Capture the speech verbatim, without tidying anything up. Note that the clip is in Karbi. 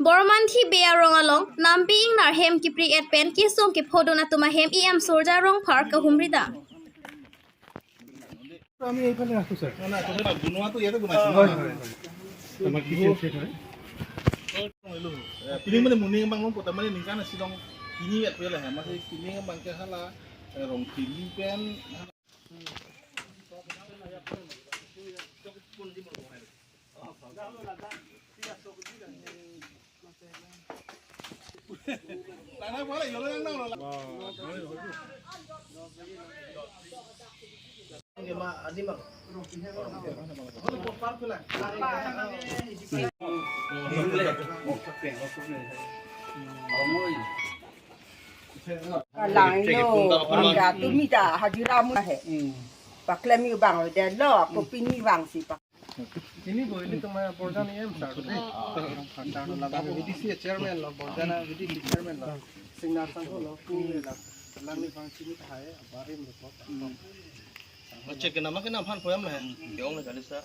Bormanthi Bey arong along Nampi Ingnar hem kipri et pen kesung kephodun atum ahem E M Surjya Rongphar kahumri dam. আমি এইফালে ৰাখো ছাৰ। না, না, তুমি বনোৱাটো ইয়াতে বনাইছা ন? হয়, হয়, হয়। আমাৰ কিচেন ছেট হয়। Pining mane muning bang long kota mane ningkan asi long kini ya pela ha, masih pining bang ke hala, eh, rong kini pen. Kalang lo, angga tumi ta hajira mu he. Paklem yu bang de lo, ko pini bang si pak. Ini bo, ini cuma borjan em sar tu. Sar tu laga V D C chairman lo, borjan V D C chairman lo. Singnar sangko lo, ku le la. Lang ni bang sini thai, barim lo. Check ke nama ke nam phan koyam la. Yong le kali sa.